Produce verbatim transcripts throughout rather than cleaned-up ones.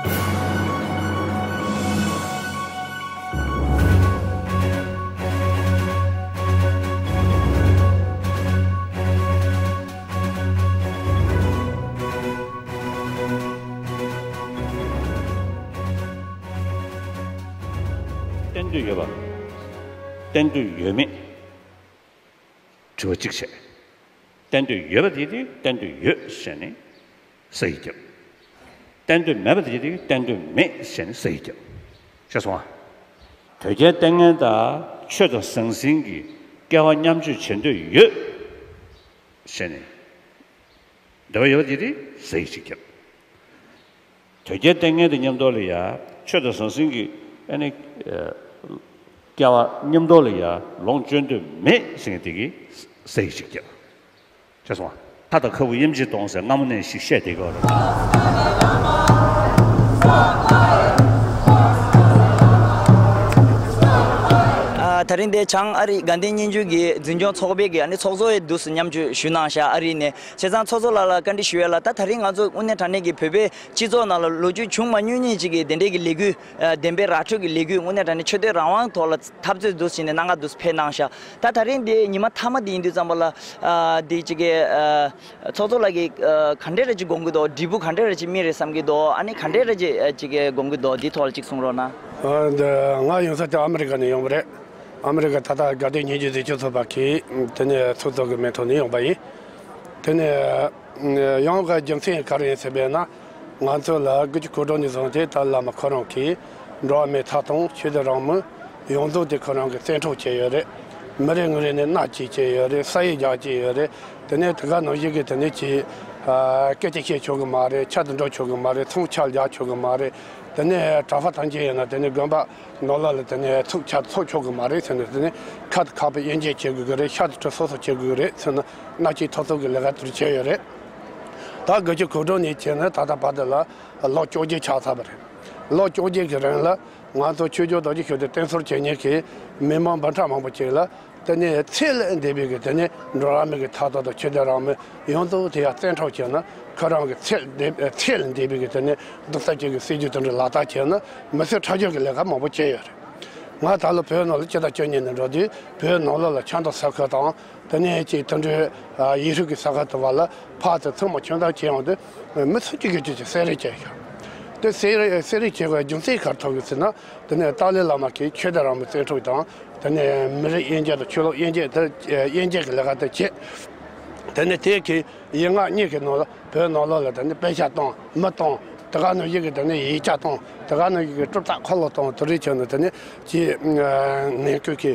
བསྟན་འདོད་ཡོད་པ། བསྟན་འདོད་ཡོད་མེད། དྲི་བ་གཅིག་བྱས། བསྟན་འདོད་ཡོད་པ་དེ་དེ་བསྟན་འདོད་ཡོད་ཟེར་ནས་ས་ཡིག་བརྒྱབ། བསྟན་འདོད་མེད་པ་དེ་དེ་བསྟན་འདོད་མེད་ཟེར་ནས་ས་ཡིག་བརྒྱབ། ཤེས་སོང་ཨ། དོལ་རྒྱལ་བསྟེན་མཁན་དང་ཆོས་དང་ཟང་ཟིང་གི་སྐལ་བ་མཉམ་སྤྱོད་བྱེད་འདོད་ཡོད་ཟེར་ནས། འདོད་པ་ཡོད་པ་དེ་དེ་ས་ཡིག་གཅིག་བརྒྱབ། དོལ་རྒྱལ་བསྟེན་མཁན་དང་མཉམ་དུ་ལ་ཡ། ཆོས་དང་ཟང་ཟིང་གི་ཨ་ནི། ཨ། སྐལ་བ་མཉམ་དུ་ལ་ཡ་ལོངས་སྤྱོད་འདོད་མེད་ཟེར་མཁན་དེ་གིས་ས་ཡིག་གཅིག་བརྒྱབ། ཤེས་སོང་ཨ། ཁ་དང་ཁ་སྤུ་དབྱེ་འབྱེད་གཏོང་ཟེར་སྔ་མོ་ནས་ཞིག་བཤད་བསྡད་ཀྱི་ཡོད་རེད། ཨ། ད་རིང་འདིར་བྱང་ཨ་རི་དགའ་ལྡན་སྙན་རྒྱུད་ཀྱི་འཛིན་སྐྱོང་ཚོགས་པའི་གི་ཨ་ནི་ཚོགས་གཙོ་ཡི་དུས་སུ་མཉམ་ཞུགས་ཞུས་གནང་ཤག་ཨ་རི་ནས། བྱས་ཙང་ཚོགས་གཙོ་ལགས་ལ་བཀའ་འདྲི་ཞུ་ཡས་ལ། ད་ད་རིང་ང་ཚོ་དངོས་གནས་དྲང་གནས་ཀྱི་བོད་པའི་སྤྱི་ཚོགས་ནང་ལ་ལོ་རྒྱུས་བྱུང་མ་མྱོང་མཁན་ཅིག་གི་དེ་འདྲའི་གི་ལས་འགུལ། ཨ། བདེན་པའི་ར་འཕྲོད་ཀྱི་ལས་འགུལ། དངོས་གནས་དྲང་གནས་ཆོས་དད་རང་དབང་ཐོག་ལ་འཐབ་རྩོད་འདུག་བྱས་ནས་གནང་ག་འདུག་ཕེབས་གནང་ཤག་ད་ད་རིང་འདི་ཉི་མ་མཐའ་མ་འདི་ཡིན་དུས་ཙམ་པ་ལ། ཨ། འདི་ཅིག་གི། ཨ། ཚོགས་གཙོ་ལགས་ཀྱིས། ཨ། ག་འདྲས་རེ་ཅིག་དགོངས་ཀྱི་འདུག་འབྲས་བུ་ག་འདྲས་རེ་ཅིག་སྨིན་རེད་བསམ་གྱི་འདུག་ཨ་ནི་ག་འདྲས་རེ་ཅིག་ཨ། ཅིག་གི་དགོངས་ཀྱི་འདུག་འདིའི་ཐོག་ལ་ཅིག་གསུང་རོགས་གནང་། ཨ། འདི་ང་ཡིན་ས་དེ་ཨ་མི་རི་ཀ་ནས་ཡོང་བ་རེད། ཨ་མི་རི་ཀ་ད་ལྟ་དགའ་ལྡན་སྙན་རྒྱུད་འཛིན་སྐྱོང་ཚོགས་པ་གི་དེ་ནས་ཚོགས་གཙོ་གི་མིང་ཐོག་ནས་ཡོང་པ་ཡིན། དེ་ནས་ཡོང་བའི་རྒྱུ་མཚན་ག་རེ་ཡིན་ཟེར་བས་ན། ང་ཚོ་ལ་དགུ་བཅུ་གོ་དྲུག་ནས་བཟུང་སྟེ་ད་བླ་མ་ཁོ་རང་གིས་འགྲོ་བ་མིའི་ཐོབ་ཐང་ཆོས་དད་རང་མོས་ཡོངས་རྫོགས་དེ་ཁོ་རང་གིས་བཙན་འཕྲོག་བྱས་ཡོད་རེད། མི་རེ་ངོ་རེ་ནས་མནར་གཅོད་བྱས་ཡོད་རེད། ས་ཡིག་རྒྱག་བྱས་ཡོད་རེད། དེ་ནས་དེ་ག་ནང་བཞིན་གྱི་དེ་ནས་ཀྱི་སྐད་ཆ་བཤད་ཆོག་གི་མ་རེད། ཆ་དུ་འགྲོ་ཆོག་གི་མ་རེད། ཚོང་ཆ་རྒྱག་ཆོག་གི་མ་རེད། དེ་ནས་གྲྭ་པ་ཐམས་ཅད་ཡིན་ན་དེ་ནས་དགོན་པ་ནང་ལོགས་ལ་དེ་ནས་ཚུགས་ཆ་ཚོགས་ཆོག་གི་མ་རེད་ཟེར་ནས། དེ་ནས་ཁ་དང་ཁ་པར་དབྱེ་འབྱེད་བྱེད་དགོས་ཀྱི་རེད། ཤ་དང་གྲི་སོ་སོ་བྱེད་དགོས་ཀྱི་རེད་ཟེར་ནས་མནར་གཅོད་ཐོབ་ཐང་གི་ལས་ཀ་དེ་བྱས་ཡོད་རེད། ད་དགུ་བཅུ་གོ་དྲུག་ནས་བྱས་ནས་ད་ལྟ་བར་དུ་ལ་ལོ་བཅོ་བརྒྱད་ཆགས་ཚར་བ་རེད། ལོ་བཅོ་བརྒྱད་ཀྱི་རིང་ལ་ང་ཚོ་ཆོས་རྒྱལ་རྡོ་རྗེ་ཤུགས་ལྡན་བསྟེན་གསོལ་བྱེད་མཁན་གྱི་མི་མང་འབུམ་ཕྲག་མང་པོ་ཅིག་ལ། དེ་ནས་ཚད་ལས་འདས་པའི་གི་དེ་ནས་འགྲོ་བ་མི་གི་ཐོབ་ཐང་དང་ཆོས་དད་རང་མོས་ཡོངས་རྫོགས་དེ་ཡང་བཙན་འཕྲོག་བྱས་ན། ཁོ་རང་གི་ཚད་འདས་ཚད་ལས་འདས་པའི་གི་དེ་ནས་སྡུག་ས་ཅན་གྱི་སྲིད་ཇུས་དེ་འདྲ་ལག་བསྟར་བྱས་ན། མི་སེར་ཁྲག་སྦྱོར་གྱི་ལས་ཀ་མང་པོ་བྱས་ཡོད་རེད། ང་ད་ལོ་བོད་ནང་ལ་སྤྱི་ཟླ་བཅུ་གཉིས་ནས་འགྲོ་དུས་བོད་ནང་ལོགས་ལ་ཆབ་མདོ་ས་ཁུལ་དང་། དེ་ནས་ཅིག་དེ་འདྲའི་ཡུལ་ཤུལ་གྱི་ས་ཁུལ་དུ་བ་ལ་ཕར་ཚུར་ཚང་མ་ཁྱོན་བསྡོམས་བྱས་ཡོང་དུས་མི་སུམ་ཅུ་གྱ་གཅིག་ཅིག་བསད་རེས་བྱས་ཤག་དེ་བསད་རེས་བསད་རེས་བྱས་པའི་རྒྱུ་མཚན་ག་རེ་ཐོག་གི་ཟེར་ན། དེ་ནས་ཏཱ་ལའི་བླ་མ་གིས་ཆོས་དད་རང་མོས་བཙན་འཕྲོག་དང་། དེ་ནས་མི་རིགས་དབྱེ་འབྱེད་དང་ཆོས་ལུགས་དབྱེ་འབྱེད་དེ་དབྱེ་འབྱེད་ཀྱི་ལས་ཀ་དེ་བྱས། དེ་ནས་དེ་གི་ཡིག་ངག་གཉིས་ཀྱི་ནང་ལ་བོད་ནང་ལོགས་ལ་དེ་ནས་དཔེ་ཆ་བཏང་མི་བཏང་། དེ་ག་ནང་བཞིན་གྱི་དེ་ནས་ཡིག་ཆ་བཏང་། དེ་ག་ནང་བཞིན་གྱི་གྲུབ་རྟགས་འཁོར་ལོ་བཏང་། དེ་རིགས་བྱས་ནས་དེ་ནས་ཀྱི་ངན་སྐུལ་གྱི་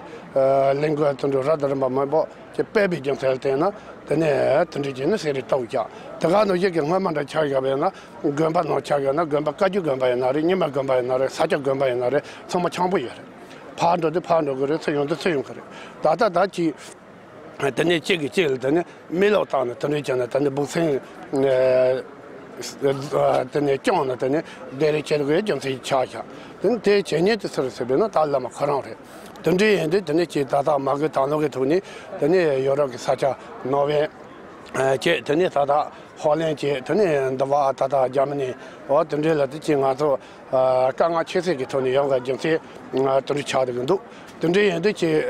ལས་འགུལ་དེ་འདྲ་རབ་དང་རིམ་པ་མང་པོ་ཅིག་སྤེལ་བའི་རྒྱུ་མཚན་ལ་བརྟེན་ནས། དེ་ནས་དེ་འདྲའི་རྗེས་ནས་བསད་རེས་བཏང་བཞག་དེ་ག་ནང་བཞིན་གྱི་སྔོན་མ་འདྲ་ཆ་བཞག་པ་ཡིན་ན། དགོན་པ་ནང་ཆ་བཞག་ན། དགོན་པ་བཀའ་བརྒྱུད་དགོན་པ་ཡིན་ན་རེད། རྙིང་མ་དགོན་པ་ཡིན་ན་རེད། ས་སྐྱ་དགོན་པ་ཡིན་ན་རེད། ཚང་མ་ཆགས་པོ་ཡོད་རེད། ཕར་འགྲོ་དུས་ཕར་འགྲོ་གི་རེད། ཚུར་ཡོང་དུས་ཚུར་ཡོང་གི་རེད། ད་ལྟ་ད་ཅིག་དེ་ནས་གཅིག་གིས་གཅིག་ལ་དེ་ནས་མེ་ལོག་བཏང་ནས། དེ་འདྲ་བྱས་ནས་དེ་ནས་འབུ་སྲིན་དེ་ནས་བཅངས་ནས། དེ་ནས་བསྡད་རེས་བྱེད་དགོས་རྒྱུ་མཚན་ཆགས་ཤག་དེ་ནས་དེ་བྱེད་མཁན་དེ་སུ་རེད་ཟེར་བས་ན། ད་བླ་མ་ཁོ་རང་རེད། དེ་འདྲ་ཡིན་དུས་དེ་ནས་ཅིག་ད་ལྟ་མ་དགོས་དང་ལོག་གི་ཐོག་ནས་དེ་ནས་ཡོ་རོབ་ཀྱི་ས་ཆ་ནོར་ཝེ་བྱས། དེ་ནས་ད་ལྟ་ཧོ་ལན་བྱས། དེ་ནས་འདི་བ་ད་ལྟ་འཇར་མ་ནི། འོ་དེ་འདྲའི་ལ་དེ་ཅིག་ང་ཚོ་དཀའ་ངལ་ཆེ་ཤོས་ཀྱི་ཐོག་ནས་ཡོང་བའི་རྒྱུ་མཚན་དེ་འདྲ་ཆགས་བསྡད་ཀྱི་འདུག་དེ་འདྲ་ཡིན་དུས་ཅིག་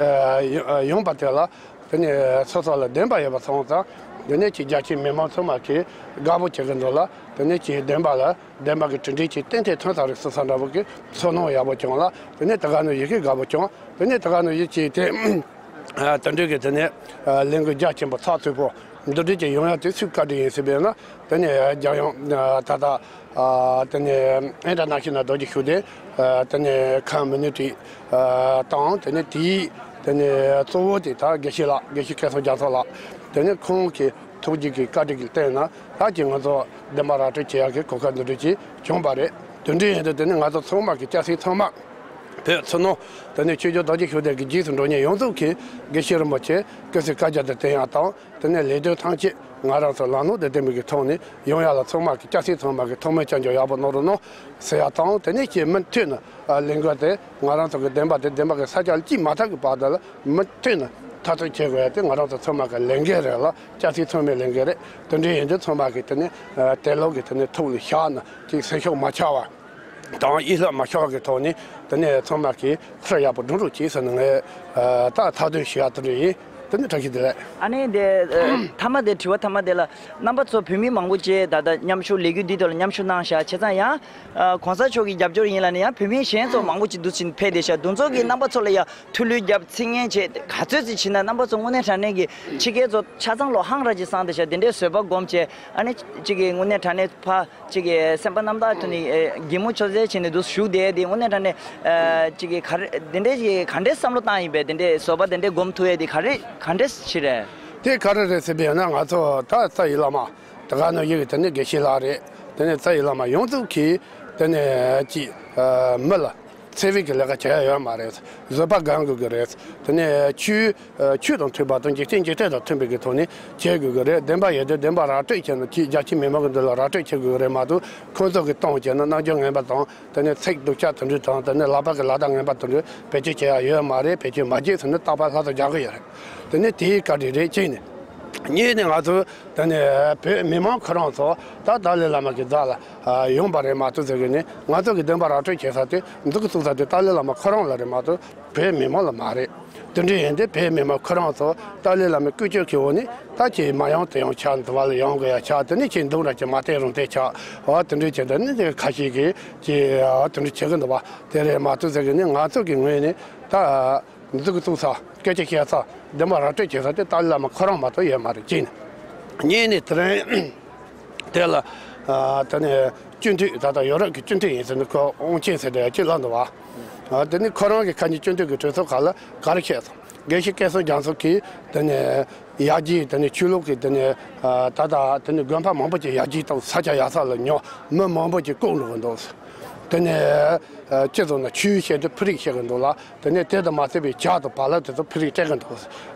ཡོང་པ་དེ་ལ། དེ་ནས་སོ་སོ་ལ་བདེན་པ་ཡོད་པ་སོང་ཙང་། དེ་ནས་ཅིག་རྒྱ་ཆེའི་མི་མང་ཚང་མ་གིས་དགའ་པོ་བྱེད་ཀྱི་འདུག་ལ། དེ་ནས་ཅིག་བདེན་པ་ལ་བདེན་པ་གི་གྲུབ་འབྲས་ཅིག་ཏན་ཏན་ཐོན་ཚར་རེད་ཟེར་ས་འདྲ་པོ་གི་ཚོར་སྣང་ཡག་པོ་བྱུང་ལ། དེ་ནས་དེ་ག་ནང་བཞིན་གྱི་དགའ་པོ་བྱུང་། དེ་ནས་དེ་ག་ནང་བཞིན་ཅིག་དེ་དེ་འདྲའི་གི་དེ་ནས་ལས་འགུལ་རྒྱ་ཆེན་པོ་ཚགས་ཚུད་པོ་འདི་འདྲ་ཅིག་ཡོང་ཡ་དེ་སུའི་བཀའ་དྲིན་ཡིན་ཟེར་བས་ན། དེ་ནས་རྒྱལ་ཡོངས་ད་ལྟ་དེ་ནས་ཨིན་ཊར་ནེ་ཤ་ནལ་རྡོ་རྗེ་ཤུགས་ལྡན་དེ་ནས་ཁམ་མུ་ནི་ཊི་དང་། དེ་ནས་དེའི་དེ་ནས་གཙོ་བོ་དེ་ད་དགེ་བཤེས་ལགས། དགེ་བཤེས་སྐལ་བཟང་རྒྱ་མཚོ་ལགས། དེ་ནས་ཁོང་གི་ཐུགས་རྗེ་གི་བཀའ་དྲིན་གྱི་སྟེང་ན་ད་ཅིག་ང་ཚོ་བདེན་པ་ར་སྤྲོད་བྱེད་ཡག་གི་གོ་སྐབས་འདི་འདྲ་ཅིག་བྱུང་བ་རེད། དེ་འདྲ་ཡིན་དུས་དེ་ནས་ང་ཚོ་ཚང་མ་གི་སྐྱ་སེར་ཚང་མ། བོད་ཕྱི་ནང་དེ་ནས་ཆོས་རྒྱལ་རྡོ་རྗེ་ཤུགས་ལྡན་གྱི་རྗེས་སུ་འགྲོ་མཁན་ཡོངས་རྫོགས་ཀྱིས་དགེ་བཤེས་རིན་པོ་ཆེ་སྐུ་ཚེ་བསྐལ་བརྒྱར་དུ་བརྟན་ཡག་དང་། དེ་ནས་ལས་དོན་ཐམས་ཅད་ང་རང་ཚོ་ལམ་ལྷོང་དང་ལྡན་པའི་གི་ཐོག་ནས་ཡོང་ཡག་ལ་ཚང་མ་གི་སྐྱ་སེར་ཚང་མ་གི་ཐུགས་སྨོན་སྐྱབས་འཇུག་ཡག་པོ་གནང་རོགས་གནང་ཟེར་ཡག་དང་། དེ་ནས་ཀྱི་མུ་མཐུད་ནས་ལས་འགུལ་དེ་ང་རང་ཚོ་གི་བདེན་པ་དེ་བདེན་པ་གི་ས་ཆ་ལ་སྐྱེས་མ་ཐག་གི་བར་དུ་ལ་མུ་མཐུད་ནས་མཐར་ཐུག་བྱེད་དགོས་ཡག་དེ་ང་རང་ཚོ་ཚང་མ་གི་ལས་འགན་རེད་ལ། སྐྱ་སེར་ཚང་མའི་ལས་འགན་རེད། དེ་འདྲ་ཡིན་དུས་ཚང་མ་གི་དེ་ནས་དེ་ལོག་གི་དེ་ནས་ཐུགས་ལ་བཞག་ནས་ཅིག་སེམས་ཤུགས་མ་ཆག་པ། དང་ཡིད་ལ་མ་ཤོར་བ་གི་ཐོག་ནས་དེ་ནས་ཚང་མ་གིས་ཧུར་ཡག་པོ་སྒྲུབ་རོགས་གྱིས་ཟེར་ནས་ངས་ད་ཐག་གཏོང་ཞུ་ཡག་དེ་འདྲ་ཡིན། དེ་ནས་བཀྲ་ཤིས་བདེ་ལེགས། ཨ་ནི་དེ་ཨ་མཐའ་མ་དེ་དྲི་བ་མཐའ་མ་དེ་ལ། རྣམ་པ་ཚོ་བོད་མི་མང་པོ་ཅིག་ད་ལྟ་མཉམ་ཞུགས་ལས་འགུལ་འདི་ཐོག་ལ་མཉམ་ཞུགས་གནང་བཞག་བྱས་ཙང་ཡང་ཨ་གོང་ས་མཆོག་གི་རྒྱབ་སྐྱོར་ཡིན་ལབ་ནས་ཡང་བོད་མི་གཞན་ཚོ་མང་པོ་ཅིག་འདུག་ཕྱིན་ཕེབས་བསྡད་ཤག་དེ་ཚོ་གི་རྣམ་པ་ཚོ་ལ་ཡང་ཐུགས་ལུས་རྒྱབ་ཚིག་ངན་བྱས་ག་ཚོད་ཅིག་བྱིན་ན། རྣམ་པ་ཚོ་དངོས་གནས་དྲང་གནས་ཀྱི་ཕྱི་རྒྱལ་ཚོ་ཆ་ཚང་ལོ་ཧང་ར་ཅིག་སངས་བསྡད་ཤག་དེ་འདྲའི་བཟོད་པ་སྒོམ་བྱས་ཨ་ནི་ཅིག་གི་དངོས་གནས་དྲང་གནས་ཕ་ཅིག་གི་སེམས་པ་རྣམ་དག་ཐོག་ནས་ཨེ་གད་མོ་ཆོ་ཟེར་བྱས་ནས་འདུག་བཞུགས་བསྡད་དེ་དངོས་གནས་དྲང་གནས་ཨེ་ཅིག་གི་ག་རེ་དེ་འདྲའི་ཅིག་ག་འདྲའི་བསམ་བློ་བཏང་ཡིན་པས། དེ་འདྲའི་བཟོད་པ་དེ་འདྲའི་སྒོམ་ཐུབ་ཡས་དེ་ག་རེ་ག་འདྲའི་ཅིག་རེད། དེ་ག་རེ་རེད་ཟེར་བས་ན། ང་ཚོ་ད་རྩ་བའི་བླ་མ་དེ་ག་ནང་བཞིན་གྱི་དེ་ནས་དགེ་བཤེས་ལགས་རེད། དེ་ནས་རྩ་བའི་བླ་མ་ཡོངས་རྫོགས་ཀྱིས་དེ་ནས་ཅིག་ཨ་མི་ལ་འཚེ་བའི་གི་ལས་ཀ་བྱེད་ཡ་ཡོད་མ་རེད། བཟོད་པ་སྒོམ་དགོས་ཀྱི་རེད། དེ་ནས་ཆོས་ཨ་ཆོས་དང་མཐུན་པ་དང་། འཇིག་རྟེན་འཇིག་རྟེན་དང་མཐུན་པའི་གི་ཐོག་ནས་བྱེད་དགོས་ཀྱི་རེད། བདེན་པ་ཡོད་དུས་བདེན་པ་ར་སྤྲོད་བྱས་ནས་ཅིག་རྒྱ་ཆེའི་མི་མང་གི་མདུན་ལ་ར་སྤྲོད་བྱེད་དགོས་ཀྱི་རེད་མ་གཏོགས། ཁོང་ཚོ་གི་གཏོང་བྱས་ན་རྣམ་འགྱུར་ངན་པ་དང་། དེ་ནས་ཚིག་སྡུག་ཅག་དེ་འདྲ་དང་། དེ་ནས་ལག་པ་གི་ལག་བརྡ་ངན་པ་དེ་འདྲ་བེད་སྤྱོད་བྱེད་ཡ་ཡོད་མ་རེད། བེད་སྤྱོད་མ་བྱེད་ཟེར་ནས་རྟག་པར་ལྷ་ས་རྒྱག་གི་ཡོད་རེད། དེ་ནས་དེའི་བཀའ་དྲིན་རེད། གཅིག་ནས། གཉིས་ནས་ང་ཚོ་དེ་ནས་བོད་མི་མང་ཁོ་རང་ཚོ་ད་ཏཱ་ལའི་བླ་མ་གི་རྩ་ལ་ཡོང་པ་རེད་མ་གཏོགས་ཟེར་གི་ནས། ང་ཚོ་གི་བདེན་པ་ར་སྤྲོད་བྱེད་ས་དེ་འཛུགས་བཙུགས་ས་དེ་ཏཱ་ལའི་བླ་མ་ཁོ་རང་ལ་རེད་མ་གཏོགས་བོད་མི་མང་ལ་མ་རེད། དེ་འདྲ་ཡིན་དུས་བོད་མི་མང་ཁོ་རང་ཚོ་ཏཱ་ལའི་བླ་མའི་སྐུ་ཕྱོགས་ཀྱི་འོག་ནས་ད་ཁྱེད་མ་ཡོང་དེ་ཡང་ཆགས། འདི་བ་ལ་ཡོང་དགོས་ཡ་ཆགས། དེ་ནས་ཁྱེད་འདུག་ར་ཁྱེད་མ་བསྡད་རུང་བསྡད་ཆགས། འོ་དེ་འདྲ་བྱས། དེ་ནས་ཁ་ཤས་ཀྱིས་ཀྱིས་འོ་དེ་འདྲ་བྱེད་གི་འདུག་བ། དེ་རེད་མ་གཏོགས་ཟེར་གི་ནས། ང་ཚོ་གི་ངོས་ནས་ད་འཛུགས་བཙུགས་ས། སྐད་ཆ་བཤད་ས། བདེན་པ་ར་སྤྲོད་བྱེད་ས་དེ་ཏཱ་ལའི་བླ་མ་ཁོ་རང་མ་གཏོགས་ཡོད་མ་རེད། གཅིག་ནས། གཉིས་ནས་དེ་རིང་དེ་ལ་ཨ་དེ་ནས་སྤྱི་འཐུས། ད་ལྟ་ཡོ་རོབ་ཀྱི་སྤྱི་འཐུས་ཡིན་ཟེར་ནས་ཁོ་ཨོང་ཆེན་ཟེར་དེ་ཅིག་ལབ་འདུག་བ། ཨ་དེ་ནས་ཁོ་རང་གི་ཁ་ཉིན་སྤྱི་འཐུས་ཀྱི་གྲོས་ཚོགས་ཁག་ལ་ག་རེ་བཤད་སོང་། དགེ་བཤེས་སྐལ་བཟང་རྒྱ་མཚོ་གིས་དེ་ནས་ཡར་རྒྱས། དེ་ནས་ཆོས་ལུགས་ཀྱི་དེ་ནས་ཨ་ད་ལྟ་དེ་ནས་དགོན་པ་མང་པོ་ཅིག་ཡར་རྒྱས་བཏང་། ས་ཆ་ཡག་ས་ལ་ཉོ། མི་མང་པོ་ཅིག་བཀུག་འགྲོ་གི་འདུག། དེ་ནས་ཨ་སྤྱི་ཚོགས་ནང་ཆོས་བཤད་དུས་ཕུ་རིག་བཤད་གི་འདུག་ལ། དེ་ནས་དེ་དང་མ་ཚད་པའི་ཇ་དང་བ་ལ་དེ་ཚོ་ཕུ་རིག་སྤྲད་གི་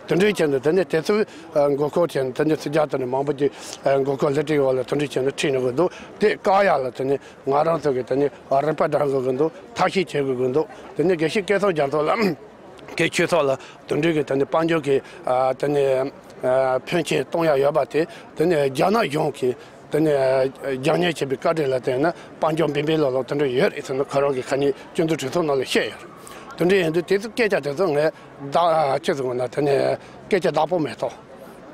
འདུག། དེ་འདྲའི་ཆེད་དུ་དེ་ནས་དེ་ཚོའི་ཨ་མགོ་སྐོར་བྱས་ནས། དེ་ནས་སྲིད་ཇ་དེ་ནས་མང་པོ་ཅིག་ཨ་མགོ་སྐོར་ལི་ཊིའི་འོག་ལ་དེ་འདྲའི་བྱས་ནས་ཁྲིད་འགྲོ་གི་འདུག། དེ་བཀག་ཡ་ལ་དེ་ནས་ང་རང་ཚོ་གིས་དེ་ནས་རིག་པ་སྒྲིམ་དགོས་ཀྱི་འདུག། ཐབས་ཤེས་བྱེད་དགོས་ཀྱི་འདུག། དེ་ནས་དགེ་བཤེས་སྐལ་བཟང་རྒྱ་མཚོ་ལ་གི་ཆོས་ཚོགས་ལ་དེ་འདྲའི་གི་དེ་ནས་དཔལ་འབྱོར་གྱི་ཨ་དེ་ནས་ཨ་ཕོན་ཆེན་གཏོང་ཡ་ཡོད་པ་དེ། དེ་ནས་རྒྱ་ནག་གཞུང་གིས་དེ་ནས་རྒྱབ་གཉེར་བྱས་པའི་བཀའ་དྲིན་ལ་བརྟེན་ནས་དཔལ་འབྱོར་འབེལ་འབེལ་ལོག་ལོག་དེ་འདྲ་ཡོད་རེད་ཟེར་ནས་ཁོ་རང་གིས་ཁ་ཉིན་སྤྱི་འཐུས་གྲོས་ཚོགས་ནང་ལ་བཤད་ཡོད་རེད། དེ་འདྲ་ཡིན་དུས་དེ་ཚོ་སྐད་ཆ་དེ་ཚོ་ངས་བདག་ཅི་ཟེར་དགོས་ན། དེ་ནས་སྐད་ཆ་བདག་པོ་མེད་དོ།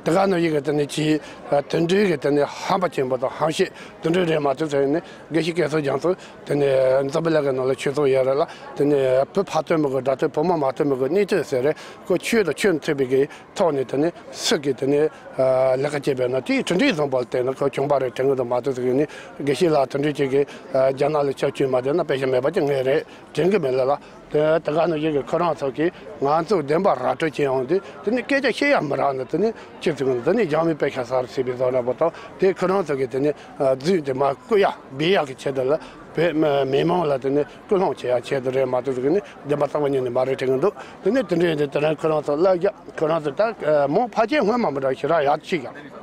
དེ་ག་ནང་བཞིན་གྱི་དེ་ནས་ཅིག་དེ་འདྲའི་གི་དེ་ནས་ཧམ་པ་ཆེན་པོ་དང་ཧམ་བཤད་དེ་འདྲ་རེད་མ་གཏོགས་ཟེར་ནས། དགེ་བཤེས་སྐལ་བཟང་རྒྱ་མཚོ་དེ་ནས་འཛམ་བུ་གླིང་གི་ནང་ལ་ཆོས་ཚོགས་ཡོད་རེད་ལ། དེ་ནས་བུ་ཕ་ཐོན་མི་དགོས། དགྲ་ཐོན། བུ་མོ་མ་ཐོན་མི་དགོས། གནས་ཐོན་ཟེར་རེད། ཁོ་ཆོས་དང་ཆོས་མཐུན་པའི་གི་ཐོག་ནས་དེ་ནས་སུ་གིས་དེ་ནས་ཨ་ལས་ཀ་བྱས་པས་ན། དེའི་གྲུབ་འབྲས་བཟང་པོ་ལ་བརྟེན་ནས་ཁོ་བྱུང་བ་རེད་དྲན་གི་འདུག་མ་གཏོགས་ཟེར་གི་ནི། དགེ་བཤེས་ལགས་དེ་འདྲའི་ཅིག་གིས་ཨ་རྒྱ་ནག་ལ་ཆབས་ཅིག་མ་བསྡད་ན་དཔེ་ཆ་མེད་པ་ཅིག་ངས་རེད་དྲན་གི་མེད་ལ་ལ། དེ་དེ་ག་ནང་བཞིན་གྱི་ཁོ་རང་ཚོ་གིས་ང་ཚོ་བདེན་པ་ར་སྤྲོད་བྱེད་ཡོང་དུས། དེ་ནི་སྐད་ཆ་བཤད་ཡ་མི་རག་ན། དེ་ནི་ཅི་ཟེར་གི་ན། དེ་ནི་རྒྱང་མིའི་དཔེ་ཤ་ཟ་རུ་སྲིད་པའི་བཟོ་འདྲ་པོ་དང་། དེ་ཁོ་རང་ཚོ་གིས་དེ་ནི་ཨ་རྫུན་དེ་མར་བརྐུ་ཡ་སྦས་ཡ་གི་ཆེད་དུ་ལ། བོད་མི་མི་མང་ལ་དེ་ནི་སྐུལ་སློང་བྱེད་ཡ་ཆེད་དུ་རེད་མ་གཏོགས་ཟེར་གི་ནི་བདེན་པ་རྩ་བ་ཉིད་ནས་མ་རེད་དྲན་གི་འདུག། དེ་ནི་དེ་འདྲ་ཡིན་དུས་དེ་རིང་ཁོ་རང་ཚོ་ལ་ཡ། ཁོ་རང་ཚོ་ད་ཨ་མོ་ཕལ་ཆེར་སྔོན་མ་མི་འདྲ་ཞེ་དྲག་ཡག་ཅིག་ཡང་།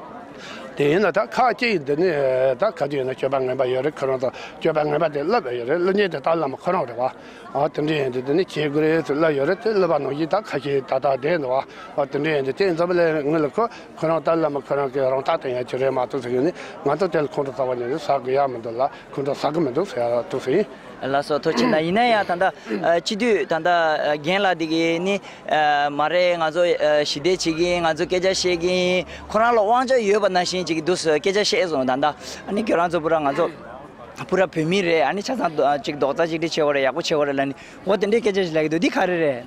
དེ་ཡིན་ན་ད་ཁ་ཅིག་འདི་ནི་ད་ག་དུས་ཡིན་ན་སྤྱོད་པ་ངན་པ་ཡོད་རེད། ཁོ་རང་ཚོ་སྤྱོད་པ་ངན་པ་དེ་བསླབས་ཡོད་རེད། བསླབ་མཁན་དེ་ཏཱ་ལའི་བླ་མ་ཁོ་རང་རེད་བ། ཨ་དེ་འདྲ་ཡིན་དུས་དེ་ནི་བྱེད་དགོས་རེད་ཟེར་བསླབས་ཡོད་རེད། དེ་བསླབས་པ་ནང་བཞིན་ད་ཁ་ཤས་ད་ལྟ་བསྡད་འདུག་བ། ཨ་དེ་འདྲ་ཡིན་དུས་དེ་འཛམ་བུ་གླིང་ངོས་ལ་ཁོ་ཁོ་རང་ཏཱ་ལའི་བླ་མ་ཁོ་རང་གི་རང་རྟགས་སྟོན་ཡ་ཅིག་རེད་མ་གཏོགས་ཟེར་གི་ནི། ང་ཚོ་དེ་ལ་ཁོང་ཁྲོ་ཟ་བ་ནི་ཟ་དགོས་ཡ་མི་འདུག་ལ། ཁོང་ཁྲོ་ཟ་གི་མི་འདུག་ཟེར་ཡ་འདུག་ཟེར་ཡིན། ལགས་སོ། ཐུགས་རྗེ་གནང་། ཡིན་ན་ཡང་ད་ལྟ་ཨ་སྤྱི་འཐུས་ད་ལྟ་ཨ་རྒན་ལགས་འདི་གིས་ནི་ཨ་མ་རེད། ང་ཚོ་ཨ་ཞི་བདེ་བྱེད་ཀྱི་ཡིན། ང་ཚོ་སྐད་ཆ་བཤད་ཀྱི་ཡིན། ཁོ་རང་ལ་དབང་ཆ་ཡོད་པ་ནང་བཞིན་ཅིག་འདུག་སེ་སྐད་ཆ་བཤད་སོང་། ད་ལྟ་ཨ་ནི་ཁྱོད་རང་ཚོ་པུ་ར་ང་ཚོ་པུ་ར་བོད་མི་རེད། ཨ་ནི་ཆ་ཚང་ཨ་ཅིག་རྡོག་རྩ་གཅིག་སྒྲིལ་བྱེད་དགོས་རེད། ཡག་པོ་བྱེད་དགོས་རེད་ལབ་ནི། འོ་དེ་འདྲའི་སྐད་ཆ་ཞིག་ལབ་ཀྱི་འདུག། འདི་ག་རེ་རེད།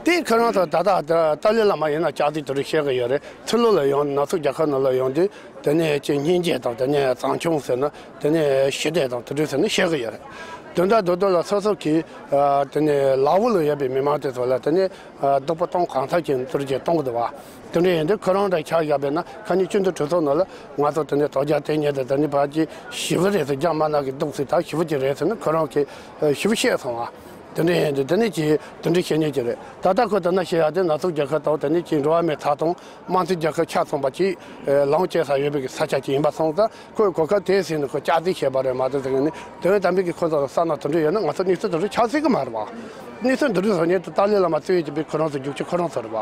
དེ་ཁོ་རང་ཚོ་ད་ལྟ་ཏཱ་ལའི་བླ་མ་ཡིན་ན་སྐྱག་རྫུན་དེ་རིགས་བཤད་གི་ཡོད་རེད། ཚུར་ལོག་ལ་ཡོང་། ནང་སོག་རྒྱལ་ཁབ་ནང་ལ་ཡོང་དུས་དེ་ནས་ཅིག་སྙིང་རྗེ་དང་། དེ་ནས་བཟང་སྐྱོང་ཟེར་ན། དེ་ནས་ཞི་བདེ་དང་དེ་འདྲ་ཟེར་ནས་བཤད་གི་ཡོད་རེད། དོན་དག་རྡོག་རྡོག་ལ་སོ་སོ་གིས་ཨ་དེ་ནས་ལ་འོག་ལ་ཡོད་པའི་མི་མང་དེ་ཚོ་ལ་དེ་ནས་ཨ་སྡུག་པོ་གཏོང་གང་ཐུབ་ཀྱི་དེ་འདྲ་ཅིག་གཏོང་གི་འདུག་བ། དེ་འདྲ་ཡིན་དུས་ཁོ་རང་འདྲ་ཆ་བཞག་པས་ན། ཁ་ཉིན་སྤྱི་འཐུས་གྲོས་ཚོགས་ནང་ལ་ང་ཚོ་དེ་ནས་དོལ་རྒྱལ་དེ་ཉིད་དེ་དེ་ནས་ཕར་ཅིག་ཞི་བ་རེད་ཟེར། རྒྱ་དམར་ནག་གི་སྡུག་ཟེར། ད་ཞི་བ་ཅིག་རེད་ཟེར་ནས་ཁོ་རང་གིས་ཨ་ཞི་བ་བཤད་སོང་བ། དེ་འདྲ་ཡིན་དུས་དེ་ནས་ཀྱི་དེ་འདྲ་བཤད་ཉན་གྱི་རེད། ད་ལྟ་ཁོ་དེ་འདྲ་བཤད་ཡ་དེ་ནག་ཚོ་རྒྱལ་ཁབ་དང་དེ་ནས་ཀྱི་འགྲོ་བ་མིའི་ཐོབ་ཐང་དམངས་གཙོའི་རྒྱལ་ཁབ་ཆ་ཚང་པ་ཅིག་ལམ་བཅད་ས་ཡོད་པའི་གི་ས་ཆ་ཅིག་ཡིན་པ་སོང་ཙང་ཁོས་གོ་སྐབས་དེ་ཟིན་ནས་ཁོ་སྐྱག་རྫུན་བཤད་པ་རེད་མ་གཏོགས་ཟེར་ནས་དོན་དམ་པའི་གི་ཁོ་ཚོ་ལ་བསམ་ན་དེ་འདྲ་ཡོད་ན་ང་ཚོ་གནས་ཚུལ་དེ་འདྲ་ཆགས་སྲིད་གི་མ་རེད་བ། གནས་ཚུལ་འདི་འདྲ་བཟོ་མཁན་དེ་ཏཱ་ལའི་བླ་མ་གཙོས་ཡོད་ཀྱི་པའི་ཁོ་རང་ཚོ་རྒྱུག་ཆུ་ཁོ་རང་ཚོ་རེད་བ།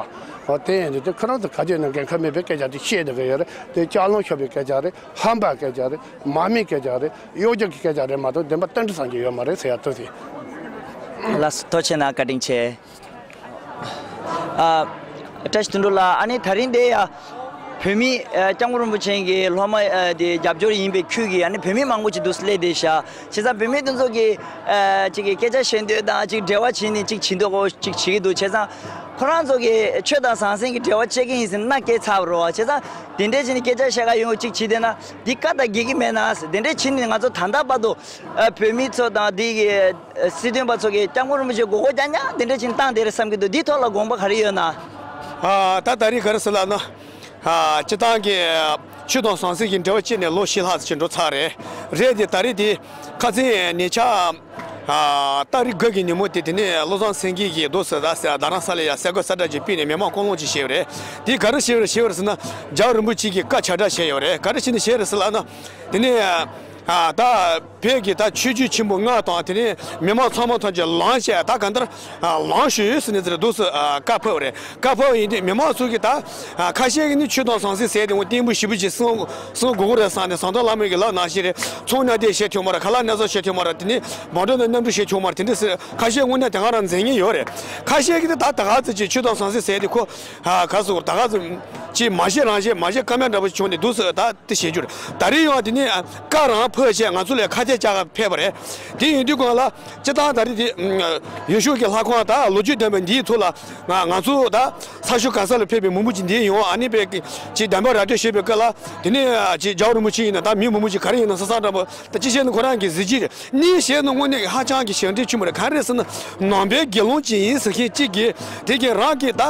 འོ་དེ་ཡིན་དུས་དེ་ཁོ་རང་ཚོ་ག་ཅི་ནས་འགན་ཁུར་མེད་པའི་སྐད་ཆ་དེ་བཤད་བསྡད་གི་ཡོད་རེད། དེ་ལྕགས་ལམ་ཤོར་བའི་སྐད་ཆ་རེད། ཧམ་པའི་སྐད་ཆ་རེད། མ་མའི་སྐད་ཆ་རེད། གཡོ་སྒྱུ་གི་སྐད་ཆ་རེད་མ་གཏོགས་བདེན་པ་ཏན་ཏན་བཟང་རྒྱུ་ཡོད་མ་རེད་ཟེར་ཡ་ཐུག་ཟིན། ལགས་སོ། ཐུགས་རྗེ་གནང་། བཀའ་དྲིན་ཆེ། ཨ། བཀྲ་ཤིས་དོན་གྲུབ་ལགས། ཨ་ནི་ད་རིང་འདི་ཡ་བོད་མི་ཨ་སྐྱབས་མགོན་རིན་པོ་ཆེ་གི་སློབ་མ་ཨ་དེ་རྒྱབ་སྐྱོར་ཡིན་པའི་ཁུལ་གྱི་ཨ་ནི་བོད་མི་མང་པོ་ཅིག་འདུག་སླེབས་བསྡད་ཤག་བྱས་ཙང་བོད་མི་དེ་ཚོ་གི་ཨ་ཅིག་གི་སྐད་ཆ་བཤད་འདོད་དང་ཅིག་འབྲེལ་བ་བྱས་ནས་ཅིག་བྱེད་འདོད་ཅིག་བྱེད་ཀྱི་འདུག་བྱས་ཙང་ཁོ་རང་ཚོ་གི་ཆོས་དང་ཟང་ཟིང་གི་འབྲེལ་བ་བཅད་ཀྱི་ཡིན་ཟེར་ན་སྐད་ཚབ་རོ། བྱས་ཙང་དེ་འདྲས་བྱས་ནས་སྐད་ཆ་བཤད་ག་ཡོང་ཅིག་བྱེད་བསྡད་ན་འདི་བཀའ་དང་འགལ་གྱི་མེད་ན་ཟེར། དེ་འདྲས་བྱས་ནས་ང་ཚོ་ད་ལྟ་བར་དུ་ཨ་བོད་མི་ཚོ་དང་འདི་གི་ཨ་སྲིད་དོན་པ་ཚོ་གིས་སྐྱབས་མགོན་རིན་པོ་ཆེ་མགོ་སྐོར་རྐྱང་རྐྱང་དེ་འདྲ་བྱས་ནས་བཏང་བསྡད་རེད་བསམ་གྱི་འདུག་འདིའི་ཐོག་ལ་དགོངས་པ་ག་རེ་ཡོད་ན། ཨ་ད་ད་རེས་ག་རེ་ཟེར་ལབ་ན། ཨ་སྤྱིར་བཏང་གི་ཆོས་དང་ཟང་ཟིང་གི་འབྲེལ་བ་བཅད་ནས་ལོ་ཕྱེད་ལྷག་ཙམ་ཅིག་འགྲོ་ཚར་རེད། རེད་དེ་ད་རེས་དེ་ཁ་སང་ཉེ་ཆར་ཨ་ཏ་རིག་དགུ་གི་ཉིན་མོ་དེ་དེ་ནས་བློ་བཟང་སེང་གེ་གིས་རྡོ་སེ་ད་སེ་རྡ་རམ་ས་ལ་ཡ་གསར་འགོད་གསལ་བསྒྲགས་ཅིག་སྤེལ་ནས་མི་མང་སྐོང་སློང་ཅིག་བྱས་པ་རེད། དེ་ག་རེ་བྱས་པ་རེད་བྱས་པ་རེད་ཟེར་ན། རྒྱལ་བ་རིན་པོ་ཆེ་གིས་བཀའ་ཁྱབ་བསྒྲགས་བྱས་ཡོད་རེད། ག་རེ་བྱས་ནས་བྱས་རེད་ཟེར་ལབ་ན། དེ་ནས་ཨ་ད་བོད་ཀྱི་ད་ཆོས་བརྒྱུད་ཆེན་པོ་ལྔ་དང་དེ་ནས་མི་མང་ཚང་མ་ཐམས་ཅད་ལངས་བྱས་ད་གང་ལྟར་ཨ་ལངས་ཤོག་ཟེར་ནས་དེར་རྡོ་སེ་ཨ་བཀའ་ཕབ་པ་རེད། བཀའ་ཕབ་པ་ཡིན་དུས་མི་མང་ཚོ་གིས་ད་ཨ་ཁ་ཤས་ཀྱིས་ནི་ཆོས་དང་ཟང་ཟིང་ཟེར་དེ་ངོ་བརྟན་པོ་ཞེ་པོ་ཅིག་གསུང་གསུང་དགོས་ཀྱི་རེད་བསམ་ནས་ཟམ་གདོང་ལྷ་མོ་གི་ལག་ནང་བཞིན་རེད། ཚོང་གནས་དེ་བྱེད་ཆོག་མ་རེད། ཁ་ལག་གནས་ཚང་བྱེད་ཆོག་མ་རེད། དེ་ནས་བང་མགྲོན་དང་གནམ་གྲུ་བྱེད་ཆོག་མ་རེད། དེ་འདྲ་ཟེར་ཁ་ཤས་དངོས་གནས་དེ་ག་རང་འཛེམ་མཁན་ཡོད་རེད། ཁ་ཤས་ཀྱིས་ད་ད་ག་ཚོད་ཅིག་ཆོས་དང་ཟང་ཟིང་ཟེར་དེ་ཁོ་ཨ་ག་ཟེར་དགོས་རེད། ད་ག་ཚོད་ཅིག་མ་བཤད་རང་བཤད་མ་བཤད་ཀ་མེད་འདྲ་པོ་བྱུང་ནས་འདུག་ཟེར་ད་དེ་བྱེད་རྒྱུ་རེད། ད་རེས་ཡང་དེ་ནས་ཨ་བཀའ་རང་ཕབ་བྱས་ང་ཚོ་ལ་ཁ་གཏད་བཅག་ག་ཕེབས་པ་རེད། དེ་ཡིན་དུས་གང་ལ་སྤྱིར་བཏང་ད་རེས་དེ་ཨ་ཡུལ་ཤུལ་གྱི་ལྷ་ཁང་ད་ལོ་རྒྱུས་ལྡན་པ་འདིའི་ཐོག་ལ་ང་ང་ཚོ་ད་ས་ཆུ་ག་ས་ལ་ཕེབས་པའི་མི་འབོར་ཅིག་འདིར་ཡོང་ཨ་ནི་པའི་ཅིག་བདེན་པ་ར་སྤྲོད་བྱེད་པའི་སྐབས་ལ་དེ་ནས་ཨ་ཅིག་རྒྱལ་བ་རིན་པོ་ཆེ་ཡིན་ན་ད་མི་མང་པོ་ཅིག་ག་རེ་ཡིན་ན་ས་སང་འདྲ་པོ་ད་ཅི་བྱས་ན་ཁོ་རང་གི་གཟི་བརྗིད་རེད། གཉིས་བྱས་ན་དངོས་གནས་ཧ་ཅང་གི་ཞབས་འདྲེན་ཆེན་པོ་རེད། ག་རེ་ཟེར་ན་ནང་པའི་དགེ་སློང་ཅིག་ཡིན་ཟེར་མཁན་གཅིག་གིས་དེ་གིས་རང་གི་ད་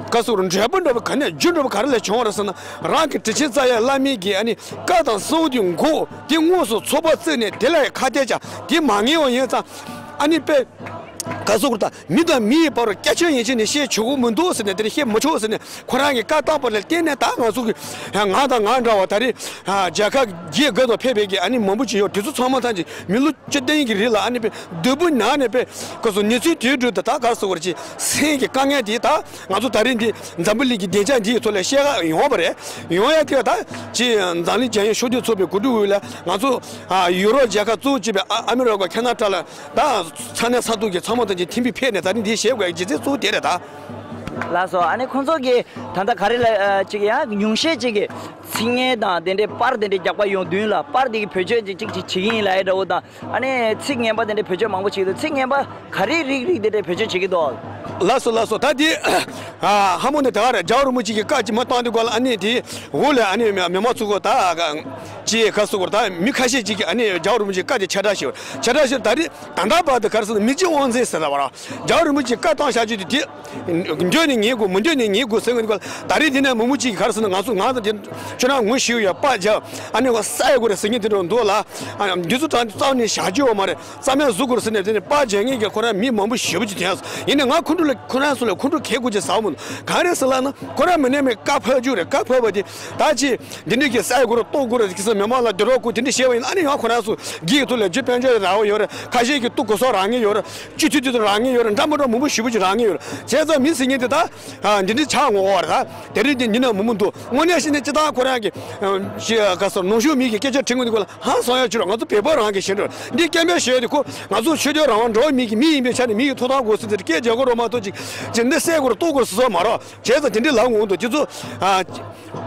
ག་ཟེར་འབྲས་བུ་འདྲ་པོ་ག་ནས་རྒྱུ་འདྲ་པོ་ག་རེ་ལས་བྱུང་བ་རེད་ཟེར་ན། རང་གི་དྲིན་ཆེན་རྩ་བའི་བླ་མའི་གི་ཨ་ནི་བཀའ་དང་གསུང་གི་མགོ་དེ་དངོས་སུ་ཚོགས་པ་བརྩིས་ནས་དེ་ལ་ཁ་གཏད་བཅག་དེ་མ་ངེས་པ་ཡིན་ཙང་ཨ་ནི་དཔེ་ག་ཟེར་དགོས་རེད། ད་མི་དང་མི་ཡི་བར་སྐད་ཆ་ཡན་ཆད་ནས་བཤད་ཆོག་གི་མི་འདུག་ཟེར་ནས་དེར་བཤད་མི་ཆོག་ཟེར་ནས་ཁོ་རང་གིས་བཀའ་བཏང་པ་ལ་བརྟེན་ནས་ད་ང་ཚོ་གི་ང་དང་ང་འདྲ་བ་ད་རེས་རྒྱལ་ཁབ་རྒྱལ་ཁབ་ཏུ་ཕེབས་པའི་གི་ཨ་ནི་མང་པོ་ཅིག་ཡོད། དེ་ཚོ་ཚང་མ་ཐམས་ཅད་མི་ལོ་བཅུ་བདུན་གྱི་རིང་ལ་ཨ་ནི་པའི་སྡུག་པོ་མྱངས་ནས་པའི་སྐབས་སུ་ནི་ཚུལ་དུས་འགྲོས་དུ་ད་ག་ཟེར་དགོས་རེད། ཅིག་སེམས་ཀྱི་དཀའ་ངལ་དེ་ད་ང་ཚོ་ད་རིང་འདི་འཛམ་བུ་གླིང་གི་བདེ་འཇགས་འདིའི་ཐོག་ལ་བཤད་ག་ཡོང་བ་རེད། ཡོང་ཡ་དེ་ད་ཅིག་འཛམ་གླིང་རྒྱལ་ཡོངས་ཤུགས་ལྡན་ཚོགས་པའི་གོ་སྒྲིག་འོག་ལ་ང་ཚོ་ཡུ་རོབ་རྒྱལ་ཁབ་གཙོ་བོ་བྱས་པའི་ཨ་ཨ་མི་རི་ཀ་ཁེ་ན་ཌ་ལ་ད་ས་གནས་ས་ཐོག་གི་ཚང་མ་ཐམས་ཅད་ཐིམ་ཕུག་ཕེབས་ནས་ད་རིང་འདི་བཤད་དགོས་ཀྱི་རྒྱུ་མཚན་གཙོ་བོ་དེ་རེད་ད། ལགས་སོ། ཨ་ནི་ཁོང་ཚོ་གིས་ད་ལྟ་ག་རེ་ལ་ཅིག་ཡང་ཉུང་ཤས་ཅིག་གིས་ཚིག་ངན་དང་དེ་འདྲའི་པར་དེ་འདྲའི་རྒྱག་པ་ཡོང་དུས་ལ་པར་དེ་གི་བེད་སྤྱོད་ཅིག་ཅིག་ཅིག་བྱེད་ཀྱི་ཡིན་ལབ་ཡ་འདྲ་བོ་དང་། ཨ་ནི་ཚིག་ངན་པ་དེ་འདྲའི་བེད་སྤྱོད་མང་པོ་བྱེད་ཀྱི་འདུག་ཚིག་ངན་པ་ག་རེ་རིགས་རིགས་དེ་འདྲའི་བེད་སྤྱོད་བྱེད་ཀྱི་འདུག་ལགས་སོ་ལགས་སོ། ད་དེ་ཧ་མོ་ནས་དེ་ག་རེད། རྒྱལ་བ་རིན་པོ་ཆེ་གི་བཀའ་ཅིག་མ་བཏང་དུས་ག་ལ་ཨ་ནི་དེ་འོག་ལ་ཨ་ནི་མི་མང་ཚོ་གོ་ད་ཅི་ག་ཟེར་དགོས་རེད། ད་མི་ཁ་ཤས་ཅིག་གིས་ཨ་ནི་རྒྱལ་བ་རིན་པོ་ཆེ་བཀའ་དེ་ཁྱབ་བསྒྲགས་བྱས་ཡོད། ཁྱབ་བསྒྲགས་བྱས་ད་རེས་ད་ལྟ་བར་དུ་ག་རེ་ཟེར་ན་མི་གཅིག་དབང་འཛིན་ཟེར་ལ་བ་ར། རྒྱལ་བ་རིན་པོ་ཆེ་བཀའ་བཏང་བཞག་རྒྱུ་དེ་དེ་འདོད་ནས་ཉན་དགོས་མི་འདོད་ནས་ཉན་དགོས་ཟེར་གི་འདུག་ག་ད་རེས་དེ་ནས་མི་མང་ཅིག་གིས་ག་རེ་ཟེར་ན་ང་ཚོ་ང་དང་དེ་ཁྱོད་རང་ངོ་ཤེས་ཡོད་པ་རྒྱབ་ཨ་ནི་ང་ས་ཡ་དགོས་རེད་ཟེར་མཁན་དེ་འདྲ་འདུག་ལ། ཨ་འདི་ཚོ་དྲང་རྩ་བ་ནས་བཞག་རྒྱུ་ཡོད་མ་རེད། རྩ་མེད་བཟོ་དགོས་རེད་ཟེར་ནས་དེ་ནས་པར་རྒྱག་མཁན་གྱི་ཁོ་རང་མི་མང་པོ་ཞེ་པོ་ཅིག་ཐོན་སོང་། ཡིན་ནའི་ང་ཁོ་ཚོ་ལ་ཁོ་རང་ཚོ་ལ་ཁོ་ཚོ་གལ་དགོས་ཅིག་ཟ་བ་མི་འདུག་གང་རེད་ཟེར་ལབ་ན་ཁོ་རང་མི་ནས་མི་བཀའ་ཕབ་རྒྱུ་རེད། བཀའ་ཕབ་པ་དེ་ད་ཅི་འདི་འདྲ་གི་ས་ཡ་དགོས་རེད་གཏོང་དགོས་རེད་ཟེར་མི་མང་ལ་འདི་རོགས་དགོས་དེ་འདྲ་བཤད་པ་ཡིན་ན་ཨ་ནི་ཡང་ཁོ་རང་ཚོ་སྒེར་གྱི་ཐོག་ལ་རྒྱུ་དཔལ་འབྱོར་རག་པ་ཡོད་རེད། ཁ་ཤས་ཀྱིས་ཏུ་གོ་ས་རག་མཁན་ཡོད་རེད། སྤྱི་འཐུས་དེ་ཚོ་རག་མཁན་ཡོད་རེད། འདྲ་མི་འདྲ་མང་པོ་ཞེ་པོ་ཅིག་རག་མཁན་ཡོད་རེད། བྱས་ཙང་མི་ཟེར་མཁན་དེ་ད་ཨ་འདི་འདྲ་ཆགས་འོང་བ་རེད། ད་དེ་རིང་འདི་འདི་ན་མི་མང་འདུག་དངོས་གནས་བཤད་ན་སྤྱིར་བཏང་ཁོ་རང་གི་ཨ་ག་ཟེར་ནང་ཆོས་མི་གི་སྐད་ཆ་དྲི་དགོས་འདུག་ག་ལ་ཧང་སང་ཡ་ཅིག་རེད། ང་ཚོ་བོད་པ་རང་གི་ཞེན་འདྲ་འདི་སྐད་འབོད་བྱས་ཏེ་ཁོ་ང་ཚོ་ཆོས་དད་རང་དབང་འགྲོ་བ་མི་གི་མི་ཡིན་པའི་ཆ་ནས་མི་ཡི་ཐོབ་ཐང་དགོས་ཟེར་ཏེ་སྐད་རྒྱག་དགོས་རེད་མ་གཏོགས་ཅིག་ཅིག་འདི་བསད་དགོས་རེད་གཏོར་དགོས་རེད་ཟེར་ས་མ་རེད། བྱས་ཙང་དེ་འདྲའི་ལབ་འོང་འདུག་དེ་ཚོ་ཨ།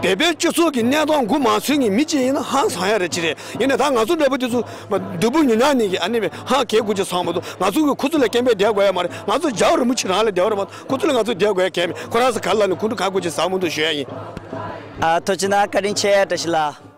བོད་པའི་སྤྱི་ཚོགས་ཀྱི་གནས་སྟངས་མགོ་མ་ཚོས་མཁན་མི་གཅིག་ཡིན་ན་ཧང་སང་ཡ་རེད་ཅི་རེད། ཡིན་ནའི་ད་ང་ཚོ་འདྲ་པོ་དེ་ཚོ་སྡུག་པོ་མྱོང་མྱོང་ནས་ཀྱི་ཨ་ནི་བས་ཧང་གལ་དགོས་ཀྱི་ཚང་མ་འདུག་ང་ཚོ་གི་ཁོ་ཚོ་ལ་སྐད་འབོད་བསྡད་དགོས་ཡ་མ་རེད། ང་ཚོ་རྒྱལ་བ་རིན་པོ་ཆེ་རང་ལ་བསྡད་པ་རེད་མ་གཏོགས་ཁོ་ཚོ་ལ་ང་ཚོ་བསྡད་དགོས་ཡ་གལ་མེད། ཁོ་རང་ཚོ་ག་ལ་ནི་ཁོང་ཁྲོ་ག་དགོས་ཀྱི་ཚང་མ་འདུག་ཞུ་ཡ་ཡིན། ཨ་ཐུགས་རྗེ་གནང་། བཀའ་དྲིན་ཆེ། བཀྲ་ཤིས་ལགས།